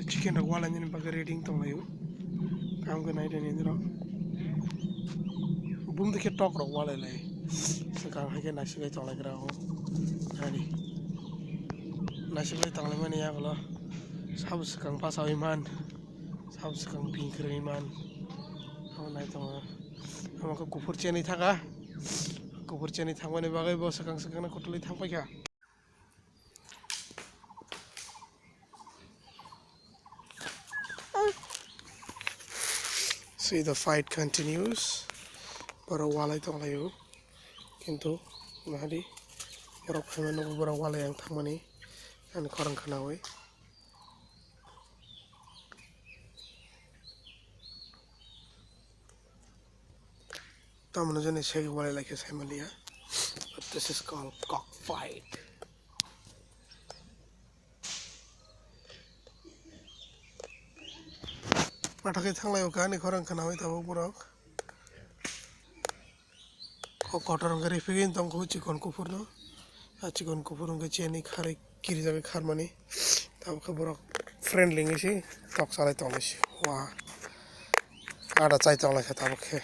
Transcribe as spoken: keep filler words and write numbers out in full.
Chicken rok walainani bagwi ready wng tonglaio. Tamo khe nai rw nini rok. Bum de khe tok rok walai lai. Swkang hai khe naisik lai tong lai gra o. Nai di. Naisik lai tong lai mani yagulo. Sabo swkang pasawi man. Sabo swkang pink kwrwi man. Abo nai tongo. Amo khe kuphur chenwi thaka. Kuphur chenwi thangmani bagwi bo swkang swkang no kutulwi thang paikha. See, the fight continues. Borok walai tonglaio. Kintu nahadi borok phaimani borok walai ang thangmani ani khorang khwnawi. Tamoni jani segi walai laikha saimaliya. But this is called cockfight. Pathakhe thanglai o kani khorang khwnawi tabuk borok. Kok kotor wngkha rifigwi tongkhu chikon kuphurno. A chikon kuphur wngkha chini kharwi kirijagwi kharmani. Tabuk khe borok friendly wngwi se tok salai tonglaisi. Wa. Ada chai tonglaikha tabuk khe.